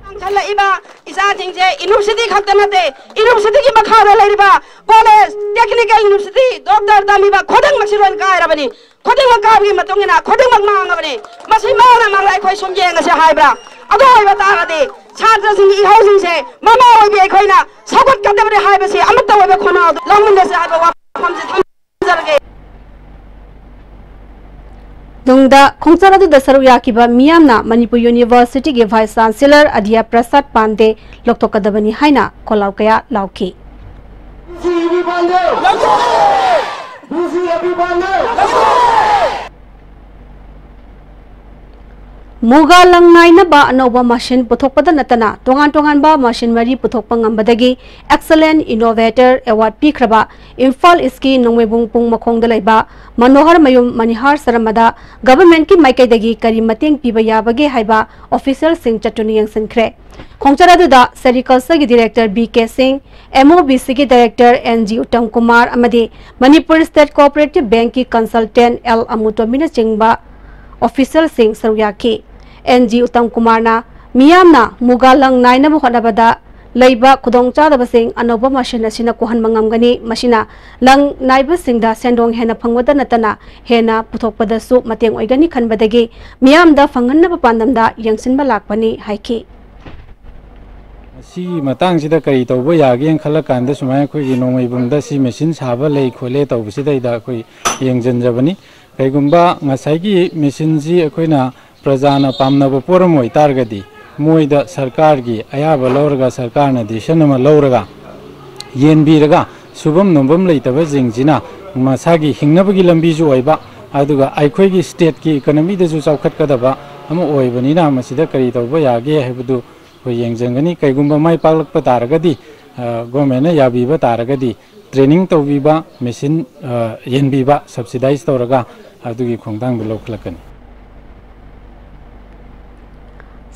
ꯆꯪꯁꯜꯂꯛꯏꯕ ꯏꯆꯥꯁꯤꯡꯁꯦ ꯌꯨꯅꯤꯚꯔꯁꯤꯇꯤ ꯈꯛꯇ ꯅꯠꯇꯦ, ꯌꯨꯅꯤꯚꯔꯁꯤꯇꯤꯒꯤ ꯃꯈꯥꯗ ꯂꯩꯔꯤꯕ ꯀꯣꯂꯦꯖ, ꯇꯦꯛꯅꯤꯀꯦꯜ ꯌꯨꯅꯤꯚꯔꯁꯤꯇꯤ, ꯗꯣꯛꯇꯔ ꯇꯝꯃꯤꯕ ꯈꯨꯗꯤꯡꯃꯛꯁꯤ ꯂꯣꯏ ꯀꯥꯏꯔꯕꯅꯤ꯫ ꯈꯨꯗꯤꯡꯃꯛ ꯀꯥꯕꯒꯤ ꯃꯇꯨꯡ ꯏꯟꯅ ꯈꯨꯗꯤꯡꯃꯛ ꯃꯥꯡꯉꯕꯅꯤ꯫ ꯃꯁꯤ ꯃꯥꯡꯅ ꯃꯥꯡꯅ ꯑꯩꯈꯣꯏ ꯁꯨꯝ ꯌꯦꯡꯉꯁꯤ ꯍꯥꯏꯕ꯭ꯔꯥ? ꯑꯗꯨ ꯑꯣꯏꯕ ꯇꯥꯔꯒꯗꯤ ꯁꯥꯇ꯭ꯔꯁꯤꯡꯒꯤ ꯏꯍꯧꯁꯤꯡꯁꯦ ꯃꯃꯥ ꯑꯣꯏꯕꯤ ꯑꯩꯈꯣꯏꯅ ꯁꯧꯒꯠꯀꯗꯕꯅꯤ ꯍꯥꯏꯕꯁꯤ ꯑꯃꯠꯇ ꯑꯣꯏꯕ ꯈꯣꯡꯅꯥꯎ ꯂꯧꯃꯤꯟꯅꯁꯤ ꯍꯥꯏꯕ ꯋꯥꯐꯝꯁꯤ ꯊꯝꯖꯔꯒꯦ꯫ ꯇꯨꯡꯗ ꯈꯣꯡꯆꯠ ꯑꯗꯨꯗ ꯁꯔꯨꯛ ꯌꯥꯈꯤꯕ ꯃꯤꯌꯥꯝꯅ ꯃꯅꯤꯄꯨꯔ ꯌꯨꯅꯤꯚꯔꯁꯤꯇꯤꯒꯤ ꯚꯥꯏꯁ ꯆꯥꯟꯁꯦꯂꯔ ꯑꯗꯤꯌꯥ ꯄ꯭ꯔꯁꯥꯗ ꯄꯥꯟꯗꯦ ꯂꯧꯊꯣꯛꯀꯗꯕꯅꯤ ꯍꯥꯏꯅ ꯈꯣꯜꯂꯥꯎ ꯀꯌꯥ ꯂꯥꯎꯈꯤ꯫ ꯃꯨꯒꯥ ꯂꯪ ꯅꯥꯏꯅꯕ ꯑꯅꯧꯕ ꯃꯁꯤꯟ ꯄꯨꯊꯣꯛꯄꯗ ꯅꯠꯇꯅ ꯇꯣꯉꯥꯟ ꯇꯣꯉꯥꯟꯕ ꯃꯁꯤꯟ ꯃꯔꯤ ꯄꯨꯊꯣꯛꯄ ꯉꯝꯕꯗꯒꯤ Excellent Innovator Award ꯄꯤꯈ꯭ꯔꯕ ꯏꯝꯐꯥꯜ ꯏꯁꯀꯤ ꯅꯣꯡꯃꯩꯕꯨꯡ ꯄꯨꯡ ꯃꯈꯣꯡꯗ ꯂꯩꯕ ꯃꯅꯣꯍꯔ ꯃꯌꯨꯝ ꯃꯅꯤꯍꯥꯔ ꯁꯔꯃꯗ ꯒꯚꯔꯟꯃꯦꯟꯠꯀꯤ ꯃꯥꯏꯀꯩꯗꯒꯤ ꯀꯔꯤ ꯃꯇꯦꯡ ꯄꯤꯕ ꯌꯥꯕꯒꯦ ꯍꯥꯏꯕ ꯑꯣꯐꯤꯁꯤꯌꯦꯜꯁꯤꯡ ꯆꯠꯇꯨꯅ ꯌꯦꯡꯁꯤꯟꯈ꯭ꯔꯦ꯫ ꯈꯣꯡꯆꯠ ꯑꯗꯨꯗ ꯁꯦꯔꯤꯀꯜꯆꯔꯒꯤ ꯗꯤꯔꯦꯛꯇꯔ ꯕꯤ ꯀꯦ ꯁꯤꯡ, ꯑꯦꯝ ꯑꯣ ꯕꯤ ꯁꯤꯒꯤ director and G Uttam Kumar ꯑꯃꯗꯤ ꯃꯅꯤꯄꯨꯔ ꯁ꯭ꯇꯦꯠ ꯀꯣꯑꯣꯄꯔꯦꯇꯤꯚ ꯕꯦꯡꯛꯀꯤ ꯀꯟꯁꯜꯇꯦꯟꯠ ꯑꯦꯜ ꯑꯃꯨꯇꯣꯝꯕꯤꯅꯆꯤꯡꯕ ꯑꯣꯐꯤꯁꯤꯌꯦꯜꯁꯤꯡ ꯁꯔꯨꯛ ꯌꯥꯈꯤ꯫ ꯑꯦꯟ ꯖꯤ ꯎꯠꯇꯝ ꯀꯨꯃꯥꯔꯅ ꯃꯤꯌꯥꯝꯅ ꯃꯨꯒꯥ ꯂꯪ ꯅꯥꯏꯅꯕ ꯍꯣꯠꯅꯕꯗ ꯂꯩꯕ ꯈꯨꯗꯣꯡꯆꯥꯗꯕꯁꯤꯡ ꯑꯅꯧꯕ ꯃꯁꯤꯟ ꯑꯁꯤꯅ ꯀꯣꯛꯍꯟꯕ ꯉꯝꯒꯅꯤ꯫ ꯃꯁꯤꯅ ꯂꯪ ꯅꯥꯏꯕꯁꯤꯡꯗ ꯁꯦꯟꯗꯣꯡ ꯍꯦꯟꯅ ꯐꯪꯕꯗ ꯅꯠꯇꯅ ꯍꯦꯟꯅ ꯄꯨꯊꯣꯛꯄꯗꯁꯨ ꯃꯇꯦꯡ ꯑꯣꯏꯒꯅꯤ ꯈꯟꯕꯗꯒꯤ ꯃꯤꯌꯥꯝꯗ ꯐꯪꯍꯟꯅꯕ ꯄꯥꯟꯗꯝꯗ ꯌꯦꯡꯁꯤꯟꯕ ꯂꯥꯛꯄꯅꯤ ꯍꯥꯏꯈꯤ꯫ ꯃꯁꯤꯒꯤ ꯃꯇꯥꯡꯁꯤꯗ ꯀꯔꯤ ꯇꯧꯕ ꯌꯥꯒꯦꯅ ꯈꯜꯂꯀꯥꯟꯗ ꯁꯨꯃꯥꯏꯅ ꯑꯩꯈꯣꯏꯒꯤ ꯅꯣꯡꯃꯩꯕꯨꯡꯗ ꯁꯤ ꯃꯦꯆꯤꯟ ꯁꯥꯕ ꯂꯩ ꯈꯣꯠꯂꯦ ꯇꯧꯕꯁꯤꯗꯩꯗ ꯑꯩꯈꯣꯏ ꯌꯦꯡꯁꯤꯟꯖꯕꯅꯤ꯫ ꯀꯩꯒꯨꯝꯕ ꯉꯁꯥꯏꯒꯤ ꯃꯦꯆꯤꯟꯁꯤ ꯑꯩꯈꯣꯏꯅ ꯄ꯭ꯔꯖꯥꯅ ꯄꯥꯝꯅꯕ ꯄꯣꯠ ꯑꯃ ꯑꯣꯏꯇꯥꯔꯒꯗꯤ ꯃꯣꯏꯗ ꯁꯔꯀꯥꯔꯒꯤ ꯑꯌꯥꯕ ꯂꯧꯔꯒ, ꯁꯔꯀꯥꯔꯅ decision ꯑꯃ ꯂꯧꯔꯒ, ꯌꯦꯟꯕꯤꯔꯒ, ꯁꯨꯐꯝ ꯅꯣꯝꯐꯝ ꯂꯩꯇꯕꯁꯤꯡꯁꯤꯅ ꯃꯁꯥꯒꯤ ꯍꯤꯡꯅꯕꯒꯤ ꯂꯝꯕꯤꯁꯨ ꯑꯣꯏꯕ, ꯑꯗꯨꯒ ꯑꯩꯈꯣꯏꯒꯤ stateꯀꯤ economyꯗꯁꯨ ꯆꯥꯎꯈꯠꯀꯗꯕ ꯑꯃ ꯑꯣꯏꯕꯅꯤꯅ, ꯃꯁꯤꯗ ꯀꯔꯤ ꯇꯧꯕ ꯌꯥꯒꯦ ꯍꯥꯏꯕꯗꯨ ꯑꯩꯈꯣꯏ ꯌꯦꯡꯖꯟꯒꯅꯤ꯫ ꯀꯩꯒꯨꯝꯕ ꯃꯥꯏ ꯄꯥꯛꯂꯛꯄ ꯇꯥꯔꯒꯗꯤ, ꯑ, governmentꯅ ꯌꯥꯕꯤꯕ ꯇꯥꯔꯒꯗꯤ, training ꯇꯧꯕꯤꯕ, machine, ꯑ, ꯌꯦꯟꯕꯤꯕ, subsidize ꯇꯧꯔꯒ ꯑꯗꯨꯒꯤ ꯈꯣꯡꯊꯥꯡꯗꯨ ꯂꯧꯈꯠꯂꯛꯀꯅꯤ꯫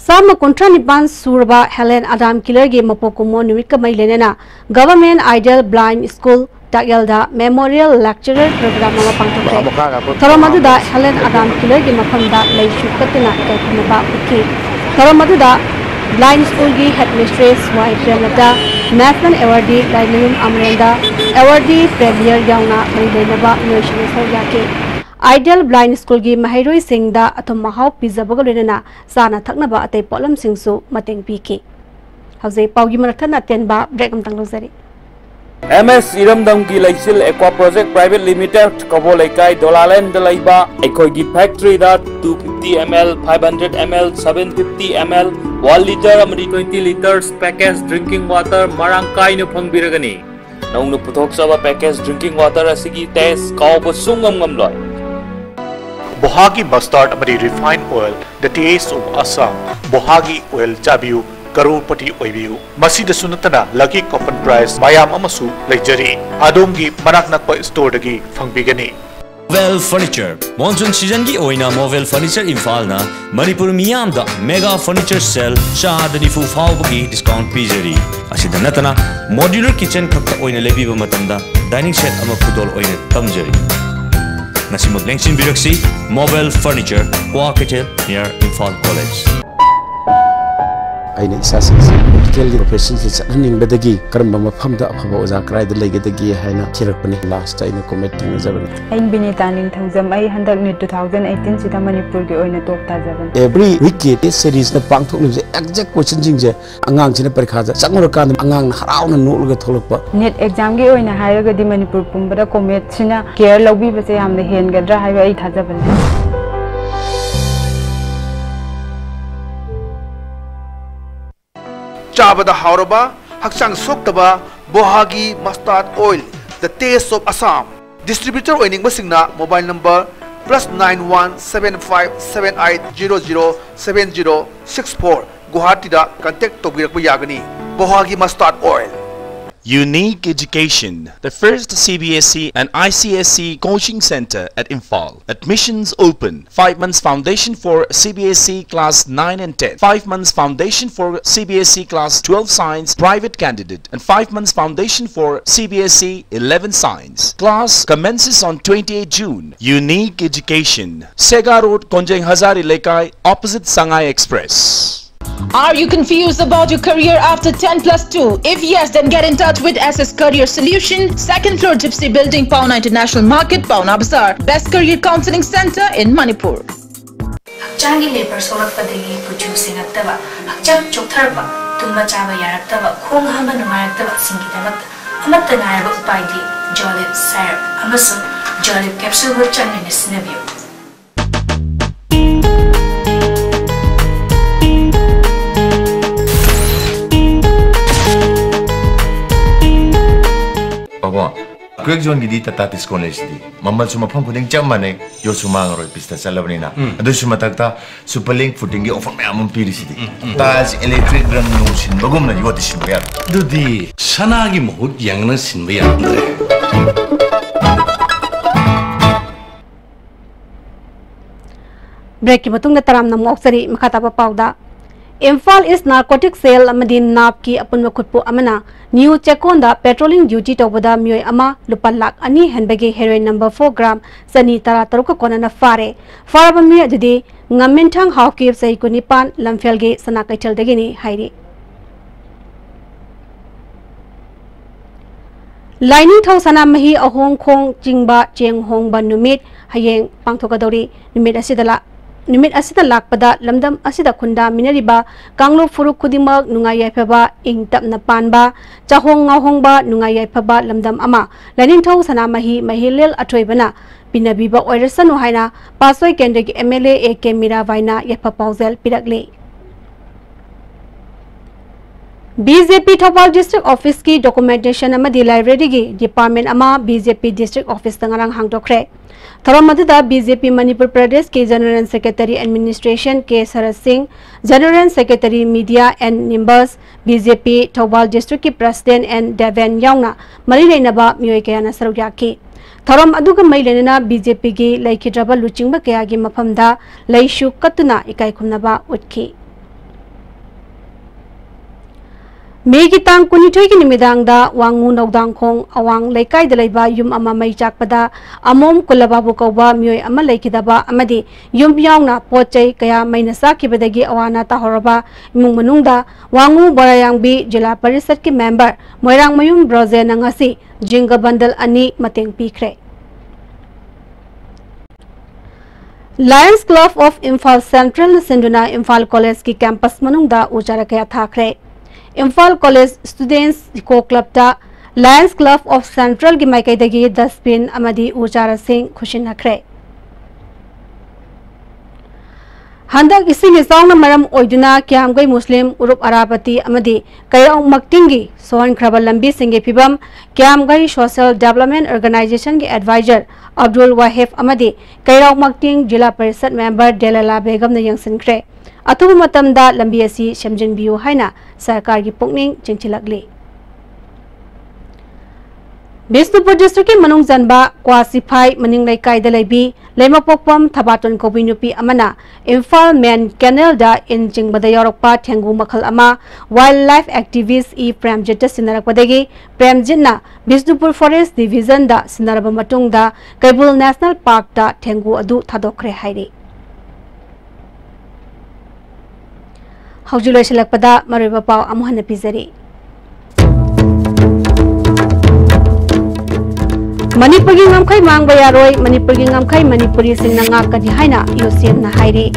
ꯆꯥꯝꯃ ꯀꯨꯟꯊ꯭ꯔꯥ ꯅꯤꯄꯥꯟ ꯁꯨꯔꯕ ꯍꯦꯂꯦꯟ ꯑꯗꯥꯝ ꯀꯤꯂꯔꯒꯤ ꯃꯄꯣꯛ ꯀꯨꯝꯑꯣꯟ ꯅꯨꯃꯤꯠꯀ ꯃꯔꯤ ꯂꯩꯅꯅ Government Ideal Blind School ꯇꯥꯛꯌꯦꯜꯗ Memorial Lecturer Program ꯑꯃ ꯄꯥꯡꯊꯣꯛꯈ꯭ꯔꯦ꯫ ꯊꯧꯔꯝ ꯑꯗꯨꯗ ꯍꯦꯂꯦꯟ ꯑꯗꯥꯝ ꯀꯤꯂꯔꯒꯤ ꯃꯐꯝꯗ ꯂꯩꯁꯨ ꯀꯠꯇꯨꯅ ꯏꯀꯥꯏ ꯈꯨꯝꯅꯕ ꯎꯠꯈꯤ꯫ ꯊꯧꯔꯝ ꯑꯗꯨꯗ Blind Schoolꯒꯤ Headmistress ꯋꯥꯏ ꯄ꯭ꯔꯦꯝꯂꯇꯥ, National Awardee Laimayum ꯑꯃꯔꯦꯟꯗ, Awardee Premier ꯌꯥꯎꯅ ꯃꯔꯤ ꯂꯩꯅꯕ ꯃꯤꯑꯣꯏꯁꯤꯡꯅ ꯁꯔꯨꯛ ꯌꯥꯈꯤ꯫ Ideal Blind Schoolꯒꯤ ꯃꯍꯩꯔꯣꯏꯁꯤꯡꯗ ꯑꯊꯨꯝ ꯑꯍꯥꯎ ꯄꯤꯖꯕꯒ ꯂꯣꯏꯅꯅ ꯆꯥꯅ ꯊꯛꯅꯕ ꯑꯇꯩ ꯄꯣꯠꯂꯝꯁꯤꯡꯁꯨ ꯃꯇꯦꯡ ꯄꯤꯈꯤ꯫ ꯍꯧꯖꯤꯛ ꯄꯥꯎꯒꯤ ꯃꯔꯛ ꯊꯠꯅ ꯑꯇꯦꯟꯕ break ꯑꯃꯇꯪ ꯂꯧꯖꯔꯤ꯫ ꯑꯦꯝ ꯑꯦꯁ ꯏꯔꯝꯗꯝꯒꯤ ꯂꯩꯆꯤꯜ Aqua Project Private Limited, ꯀꯕꯣ ꯂꯩꯀꯥꯏ, ꯗꯣꯂꯥꯂꯦꯟꯗ ꯂꯩꯕ ꯑꯩꯈꯣꯏꯒꯤ factoryꯗ two fifty ml, five hundred ml, seven fifty ml, one litre ꯑꯃꯗꯤ twenty litres package drinking water ꯃꯔꯥꯡ ꯀꯥꯏꯅ ꯐꯪꯕꯤꯔꯒꯅꯤ꯫ ꯅꯧꯅ ꯄꯨꯊꯣꯛꯆꯕ package drinking water ꯑꯁꯤꯒꯤ taste ꯀꯥꯎꯕ ꯁꯨꯡꯉꯝ ꯉꯝꯂꯣꯏ꯫ ꯕꯣꯍꯥꯒꯤ mustard ꯑꯃꯗꯤ refined oil, the taste of Assam꯫ ꯕꯣꯍꯥꯒꯤ oil ꯆꯥꯕꯤꯌꯨ, ꯀꯔꯣꯔꯄꯇꯤ ꯑꯣꯏꯕꯤꯌꯨ꯫ ꯃꯁꯤꯗꯁꯨ ꯅꯠꯇꯅ lucky coupon prize ꯃꯌꯥꯝ ꯑꯃꯁꯨ ꯂꯩꯖꯔꯤ꯫ ꯑꯗꯣꯝꯒꯤ ꯃꯅꯥꯛ ꯅꯛꯄ storeꯗꯒꯤ ꯐꯪꯕꯤꯒꯅꯤ꯫ Movel Furniture꯫ Monsoon seasonꯒꯤ ꯑꯣꯏꯅ Movel Furniture ꯏꯝꯐꯥꯜꯅ ꯃꯅꯤꯄꯨꯔ ꯃꯤꯌꯥꯝꯗ mega furniture sale ꯆꯥꯗ ꯅꯤꯐꯨ ꯐꯥꯎꯕꯒꯤ discount ꯄꯤꯖꯔꯤ꯫ ꯑꯁꯤꯗ ꯅꯠꯇꯅ modular kitchen ꯈꯛꯇ ꯑꯣꯏꯅ ꯂꯩꯕꯤꯕ ꯃꯇꯝꯗ dining set ꯑꯃ ꯈꯨꯗꯣꯜ ꯑꯣꯏꯅ ꯇꯝꯖꯔꯤ꯫ ꯉꯁꯤꯃꯛ ꯂꯦꯡꯁꯤꯟꯕꯤꯔꯛꯁꯤ, Movel Furniture, ꯀ꯭ꯋꯥ ꯀꯩꯊꯦꯜ, near Imphal College꯫ ꯑꯩꯅ ꯏꯆꯥꯁꯤꯡꯁꯤ medical professionꯁꯤ ꯆꯠꯍꯟꯅꯤꯡꯕꯗꯒꯤ ꯀꯔꯝꯕ ꯃꯐꯝꯗ ꯑꯐꯕ ꯑꯣꯖꯥ ꯀꯗꯥꯏꯗ ꯂꯩꯒꯗꯒꯦ ꯍꯥꯏꯅ ꯊꯤꯔꯛꯄꯅꯤ꯫ Lastꯇ ꯑꯩꯅ ꯀꯣꯃꯦꯠ ꯊꯦꯡꯅꯖꯕꯅꯤ꯫ ꯑꯩ ꯕꯤꯅꯤꯇꯥ ꯅꯤꯡꯊꯧꯖꯝ꯫ ꯑꯩ ꯍꯟꯗꯛ NEET two thousand eighteenꯁꯤꯗ ꯃꯅꯤꯄꯨꯔꯒꯤ ꯑꯣꯏꯅ top ꯇꯥꯖꯕꯅꯤ꯫ Every weekꯀꯤ test seriesꯅ ꯄꯥꯡꯊꯣꯛꯂꯤꯕꯁꯦ exact questionꯁꯤꯡꯁꯦ ꯑꯉꯥꯡꯁꯤꯅ ꯄꯔꯤꯈꯥꯗ ꯆꯪꯉꯨꯔꯀꯥꯟꯗ ꯑꯉꯥꯡꯅ ꯍꯔꯥꯎꯅ ꯅꯣꯛꯂꯒ ꯊꯣꯛꯂꯛꯄ꯫ NEET examꯒꯤ ꯑꯣꯏꯅ ꯍꯥꯏꯔꯒꯗꯤ ꯃꯅꯤꯄꯨꯔ ꯄꯨꯝꯕꯗ ꯀꯣꯃꯦꯠꯁꯤꯅ care ꯂꯧꯕꯤꯕꯁꯦ ꯌꯥꯝꯅ ꯍꯦꯟꯒꯗ꯭ꯔꯥ ꯍꯥꯏꯕ ꯑꯩ ꯊꯥꯖꯕ ꯂꯩ꯫ ꯆꯥꯕꯗ ꯍꯥꯎꯔꯕ, ꯍꯛꯆꯥꯡ ꯁꯣꯛꯇꯕ ꯕꯣꯍꯥꯒꯤ mustard oil, the taste of Assam. Distributor ꯑꯣꯏꯅꯤꯡꯕꯁꯤꯡꯅ mobile number plus nine one seven five seven eight zero zero seven zero six four, ꯒꯨꯋꯥꯍꯥꯇꯤꯗ contact ꯇꯧꯕꯤꯔꯛꯄ ꯌꯥꯒꯅꯤ꯫ ꯕꯣꯍꯥꯒꯤ mustard oil. Unique Education, the first C B S E and I C S E coaching center at Imphal. Admissions open. Five months foundation for C B S E class nine and ten. Five months foundation for C B S E class twelve science private candidate. And five months foundation for C B S E eleven science. Class commences on twenty-eighth June. Unique Education. Sega Road, Konjeng Hazari Lekai, opposite Sangai Express. Are you confused about your career after ten plus two? If yes, then get in touch with S S Career Solution, second floor Gypsy Building, Paona International Market, Paona Bazaar. Best career counseling center in Manipur. ꯍꯛꯆꯥꯡꯒꯤ labour ꯁꯣꯛꯂꯛꯄꯗꯒꯤ ꯀꯨꯆꯨ ꯁꯦꯡꯉꯛꯇꯕ, ꯍꯛꯆꯥꯡ ꯆꯣꯛꯊꯔꯛꯄ, ꯇꯨꯝꯕ ꯆꯥꯕ ꯌꯥꯔꯛꯇꯕ, ꯈꯣꯡ ꯍꯥꯝꯕ ꯅꯨꯡꯉꯥꯏꯔꯛꯇꯕꯁꯤꯡꯒꯤꯗꯃꯛꯇ ꯑꯃꯠꯇ ꯉꯥꯏꯔꯕ ꯎꯄꯥꯏꯗꯤ ꯖꯣꯂꯤꯞ ꯁꯥꯏꯔꯞ ꯑꯃꯁꯨꯡ ꯖꯣꯂꯤꯞ ꯀꯦꯞꯁꯨꯜꯕꯨ ꯆꯥꯡ ꯅꯥꯏꯅ ꯁꯤꯖꯤꯟꯅꯕꯤꯌꯨ꯫ ꯄꯥꯕꯨꯡ, ꯀ꯭ꯋꯦꯛ ꯖꯣꯟꯒꯤꯗꯤ ꯇꯥꯇꯥ ꯗꯤꯁꯀꯥꯎꯟ ꯂꯩꯁꯤꯗꯤ꯫ ꯃꯃꯜꯁꯨ ꯃꯐꯝ ꯈꯨꯗꯤꯡ ꯆꯞ ꯃꯥꯟꯅꯩ, ꯌꯣꯠꯁꯨ ꯃꯥꯡꯉꯔꯣꯏ, ꯄꯤꯁꯇ ꯆꯠꯂꯕꯅꯤꯅ꯫ ꯎꯝ꯫ ꯑꯗꯨꯁꯨ ꯃꯊꯛꯇ ꯁꯨꯄꯔ ꯂꯤꯡ ꯐꯨꯇꯤꯡꯒꯤ ꯑꯣꯐꯔ ꯃꯌꯥꯝ ꯑꯃ ꯄꯤꯔꯤꯁꯤꯗꯤ꯫ ꯎꯝ, ꯎꯝ꯫ ꯇꯥꯏꯜꯁ, ꯏꯂꯦꯛꯇ꯭ꯔꯤꯛ, ꯔꯪ ꯅꯨꯡ ꯁꯤꯟꯕꯒꯨꯝꯅ ꯌꯣꯠꯇꯤ ꯁꯤꯟꯕ ꯌꯥꯔꯣꯏ꯫ ꯑꯗꯨꯗꯤ ꯁꯅꯥꯒꯤ ꯃꯍꯨꯠ ꯌꯦꯡꯅ ꯁꯤꯟꯕ ꯌꯥꯔꯝꯗ꯭ꯔꯦ꯫ ꯕ꯭ꯔꯦꯛꯀꯤ ꯃꯇꯨꯡꯗ ꯇꯔꯥꯝꯅ ꯑꯃꯨꯛ ꯑꯣꯛꯆꯔꯤ꯫ ꯃꯈꯥ ꯇꯥꯕ ꯄꯥꯎꯗ, ꯏꯝꯐꯥꯜ ꯏꯁ ꯅꯥꯔꯀꯣꯇꯤꯛ ꯁꯦꯜ ꯑꯃꯗꯤ ꯅꯥꯞꯀꯤ ꯑꯄꯨꯟꯕ ꯈꯨꯠꯄꯨ ꯑꯃꯅ ꯅ꯭ꯌꯨ ꯆꯦꯛꯀꯣꯟꯗ ꯄꯦꯇ꯭ꯔꯣꯂꯤꯡ ꯗ꯭ꯌꯨꯇꯤ ꯇꯧꯕꯗ ꯃꯤꯑꯣꯏ ꯑꯃ ꯂꯨꯄꯥ ꯂꯥꯈ ꯑꯅꯤ ꯍꯦꯟꯕꯒꯤ ꯍꯦꯔꯣꯏꯟ ꯅꯝꯕꯔ ꯐꯣꯔ ꯒ꯭ꯔꯥꯝ ꯆꯅꯤ ꯇꯔꯥ ꯇꯔꯨꯛꯀ ꯀꯣꯟꯅꯅ ꯐꯥꯔꯦ꯫ ꯐꯥꯔꯕ ꯃꯤꯑꯣꯏ ꯑꯗꯨꯗꯤ ꯉꯝꯃꯤꯟꯊꯪ ꯍꯥꯎꯀꯤꯞ, ꯆꯍꯤ ꯀꯨꯟꯅꯤꯄꯥꯟ, ꯂꯝꯐꯦꯜꯒꯤ ꯁꯅꯥ ꯀꯩꯊꯦꯜꯗꯒꯤꯅꯤ ꯍꯥꯏꯔꯤ꯫ ꯂꯥꯏꯅꯤꯡꯊꯧ ꯁꯅꯥꯃꯍꯤ ꯑꯍꯣꯡ ꯈꯣꯡ ꯆꯤꯡꯕ ꯆꯦꯡ ꯍꯣꯡꯕ ꯅꯨꯃꯤꯠ ꯍꯌꯦꯡ ꯄꯥꯡꯊꯣꯛꯀꯗꯧꯔꯤ꯫ ꯅꯨꯃꯤꯠ ꯑꯁꯤꯗ ꯂꯥ-, ꯅꯨꯃꯤꯠ ꯑꯁꯤꯗ ꯂꯥꯛꯄꯗ ꯂꯝꯗꯝ ꯑꯁꯤꯗ ꯈꯨꯟꯗꯥꯃꯤꯟꯅꯔꯤꯕ ꯀꯥꯡꯂꯨꯞ ꯐꯨꯔꯨꯞ ꯈꯨꯗꯤꯡꯃꯛ ꯅꯨꯡꯉꯥꯏ ꯌꯥꯏꯐꯕ, ꯏꯪ ꯇꯞꯅ ꯄꯥꯟꯕ, ꯆꯥꯍꯣꯡ ꯉꯥꯍꯣꯡꯕ, ꯅꯨꯡꯉꯥꯏ ꯌꯥꯏꯐꯕ ꯂꯝꯗꯝ ꯑꯃ ꯂꯥꯏꯅꯤꯡꯊꯧ ꯁꯅꯥꯃꯍꯤ ꯃꯍꯤꯂꯦꯜ ꯑꯊꯣꯏꯕꯅ ꯄꯤꯅꯕꯤꯕ ꯑꯣꯏꯔꯁꯅꯨ ꯍꯥꯏꯅ ꯄꯥꯠꯁꯣꯏ ꯀꯦꯟꯗ꯭ꯔꯒꯤ M L A A K ꯃꯤꯔꯥꯕꯥꯏꯅ ꯌꯥꯏꯐ ꯄꯥꯎꯖꯦꯜ ꯄꯤꯔꯛꯂꯤ꯫ B J P Thoubal District Office ꯀꯤ Documentation ꯑꯃꯗꯤ Library ꯒꯤ Department ꯑꯃ B J P District Office ꯇ ꯉꯔꯥꯡ ꯍꯥꯡꯗꯣꯛꯈ꯭ꯔꯦ꯫ ꯊꯧꯔꯝ ꯑꯗꯨꯗ B J P Manipur Pradesh ꯀꯤ General Secretary Administration K ꯁꯔꯠ ꯁꯤꯡ, General Secretary Media and Nimbus, B J P Thoubal District ꯀꯤ President N ꯗꯦꯕꯦꯟ ꯌꯥꯎꯅ ꯃꯔꯤ ꯂꯩꯅꯕ ꯃꯤꯑꯣꯏ ꯀꯌꯥꯅ ꯁꯔꯨꯛ ꯌꯥꯈꯤ꯫ ꯊꯧꯔꯝ ꯑꯗꯨꯒ ꯃꯔꯤ ꯂꯩꯅꯅ B J P ꯒꯤ ꯂꯩꯈꯤꯗ꯭ꯔꯕ ꯂꯨꯆꯤꯡꯕ ꯀꯌꯥꯒꯤ ꯃꯐꯝꯗ ꯂꯩꯁꯨ ꯀꯠꯇꯨꯅ ꯏꯀꯥꯏ ꯈꯨꯝꯅꯕ ꯎꯠꯈꯤ꯫ ꯃꯦꯒꯤ ꯇꯥꯡ ꯀꯨꯟꯅꯤꯊꯣꯏꯒꯤ ꯅꯨꯃꯤꯗꯥꯡꯗ ꯋꯥꯡꯉꯨ ꯅꯧꯗꯥꯡꯈꯣꯡ ꯑꯋꯥꯡ ꯂꯩꯀꯥꯏꯗ ꯂꯩꯕ ꯌꯨꯝ ꯑꯃ ꯃꯩ ꯆꯥꯛꯄꯗ ꯑꯃꯣꯝ ꯀꯨꯂꯕꯥꯕꯨ ꯀꯧꯕ ꯃꯤꯑꯣꯏ ꯑꯃ ꯂꯩꯈꯤꯗꯕ ꯑꯃꯗꯤ ꯌꯨꯝ ꯌꯥꯎꯅ ꯄꯣꯠ ꯆꯩ ꯀꯌꯥ ꯃꯩꯅ ꯆꯥꯛꯈꯤꯕꯗꯒꯤ ꯑꯋꯥ ꯑꯅꯥ ꯇꯥꯍꯧꯔꯕ ꯏꯃꯨꯡ ꯃꯅꯨꯡꯗ ꯋꯥꯡꯉꯨ ꯕꯣꯔꯥꯌꯥꯡꯕꯤ ꯖꯤꯂꯥ ꯄꯔꯤꯁꯠꯀꯤ member ꯃꯣꯏꯔꯥꯡꯃꯌꯨꯝ ꯕ꯭ꯔꯣꯖꯦꯟꯅ ꯉꯁꯤ ꯖꯤꯡꯒ bundle ꯑꯅꯤ ꯃꯇꯦꯡ ꯄꯤꯈ꯭ꯔꯦ꯫ Lions Club of Imphal Central ꯅ ꯁꯤꯟꯗꯨꯅ ꯏꯝꯐꯥꯜ College ꯀꯤ campus ꯃꯅꯨꯡꯗ ꯎ ꯆꯥꯔꯥ ꯀꯌꯥ ꯊꯥꯈ꯭ꯔꯦ꯫ Imphal College Students Eco Club ꯇ Lions Club of Central ꯒꯤ ꯃꯥꯏꯀꯩꯗꯒꯤ dustbin ꯑꯃꯗꯤ ꯎ ꯆꯥꯔꯥꯁꯤꯡ ꯈꯨꯠꯁꯤꯟꯅꯈ꯭ꯔꯦ꯫ ꯍꯟꯗꯛ ꯏꯁꯤꯡ ꯏꯆꯥꯎꯅ ꯃꯔꯝ ꯑꯣꯏꯗꯨꯅ ꯀꯤꯌꯥꯝꯒꯩ ꯃꯨꯁꯂꯤꯝ ꯎꯔꯨꯞ ꯑꯔꯥꯕꯇꯤ ꯑꯃꯗꯤ ꯀꯩꯔꯥꯎ ꯃꯛꯇꯤꯡꯒꯤ ꯁꯣꯛꯍꯟꯈ꯭ꯔꯕ ꯂꯝꯕꯤꯁꯤꯡꯒꯤ ꯐꯤꯕꯝ ꯀꯤꯌꯥꯝꯒꯩ Social Development Organization ꯒꯤ advisor ꯑꯕꯗꯨꯜ ꯋꯥꯍꯦꯕ ꯑꯃꯗꯤ ꯀꯩꯔꯥꯎ ꯃꯛꯇꯤꯡ ꯖꯤꯂꯥ ꯄꯔꯤꯁꯠ member ꯗꯦꯂꯂꯥ ꯕꯦꯒꯝꯅ ꯌꯦꯡꯁꯤꯟꯈ꯭ꯔꯦ꯫ ꯑꯊꯨꯕ ꯃꯇꯝꯗ ꯂꯝꯕꯤ ꯑꯁꯤ ꯁꯦꯝꯖꯤꯟꯕꯤꯌꯨ ꯍꯥꯏꯅ ꯁꯔꯀꯥꯔꯒꯤ ꯄꯨꯛꯅꯤꯡ ꯆꯤꯡꯁꯤꯜꯂꯛꯂꯤ꯫ ꯕꯤꯁꯅꯨꯄꯨꯔ district ꯀꯤ ꯃꯅꯨꯡ ꯆꯟꯕ ꯀ꯭ꯋꯥꯁꯤꯐꯥꯏ ꯃꯅꯤꯡ ꯂꯩꯀꯥꯏꯗ ꯂꯩꯕꯤ ꯂꯩꯃꯄꯣꯛꯄꯝ ꯊꯕꯥꯇꯣꯟ ꯀꯧꯕꯤ ꯅꯨꯄꯤ ꯑꯃꯅ ꯏꯝꯐꯥꯜ main canal ꯗ ꯏꯟ ꯆꯤꯡꯕꯗ ꯌꯥꯎꯔꯛꯄ ꯊꯦꯡꯒꯨ ꯃꯈꯜ ꯑꯃ wildlife activist E ꯄ꯭ꯔꯦꯝꯖꯤꯠꯇ ꯁꯤꯟꯅꯔꯛꯄꯗꯒꯤ ꯄ꯭ꯔꯦꯝꯖꯤꯠꯅ Bishnupur Forest Division ꯗ ꯁꯤꯟꯅꯔꯕ ꯃꯇꯨꯡꯗ ꯀꯩꯕꯨꯜ National Park ꯇ ꯊꯦꯡꯒꯨ ꯑꯗꯨ ꯊꯥꯗꯣꯛꯈ꯭ꯔꯦ ꯍꯥꯏꯔꯤ꯫ ꯍꯧꯖꯤꯛ ꯂꯣꯏꯁꯤꯜꯂꯛꯄꯗ ꯃꯔꯨꯑꯣꯏꯕ ꯄꯥꯎ ꯑꯃꯨꯛ ꯍꯟꯅ ꯄꯤꯖꯔꯤ꯫ ꯃꯅꯤꯄꯨꯔꯒꯤ ꯉꯝꯈꯩ ꯃꯥꯡꯕ ꯌꯥꯔꯣꯏ, ꯃꯅꯤꯄꯨꯔꯒꯤ ꯉꯝꯈꯩ ꯃꯅꯤꯄꯨꯔꯤꯁꯤꯡꯅ ꯉꯥꯛꯀꯅꯤ ꯍꯥꯏꯅ U C M ꯅ ꯍꯥꯏꯔꯤ꯫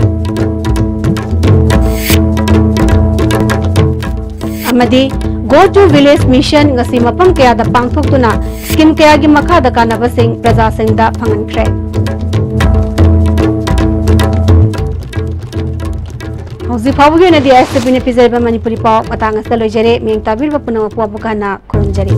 ꯑꯃꯗꯤ Go to Village Mission ꯉꯁꯤ ꯃꯐꯝ ꯀꯌꯥꯗ ꯄꯥꯡꯊꯣꯛꯇꯨꯅ scheme ꯀꯌꯥꯒꯤ ꯃꯈꯥꯗ ꯀꯥꯟꯅꯕꯁꯤꯡ ꯄ꯭ꯔꯖꯥꯁꯤꯡꯗ ꯐꯪꯍꯟꯈ꯭ꯔꯦ꯫ ꯍꯧꯖꯤꯛ ꯐꯥꯎꯕꯒꯤ ꯑꯣꯏꯅꯗꯤ ꯑꯥꯏ ꯑꯦꯁ ꯇꯤ ꯚꯤꯅ ꯄꯤꯖꯔꯤꯕ ꯃꯅꯤꯄꯨꯔꯤ ꯄꯥꯎ ꯃꯇꯥꯡ ꯑꯁꯤꯗ ꯂꯣꯏꯖꯔꯦ꯫ ꯃꯤꯠꯌꯦꯡ ꯇꯥꯕꯤꯔꯤꯕ ꯄꯨꯝꯅꯃꯛꯄꯨ ꯑꯃꯨꯛ ꯍꯟꯅ ꯈꯨꯔꯨꯝꯖꯔꯤ꯫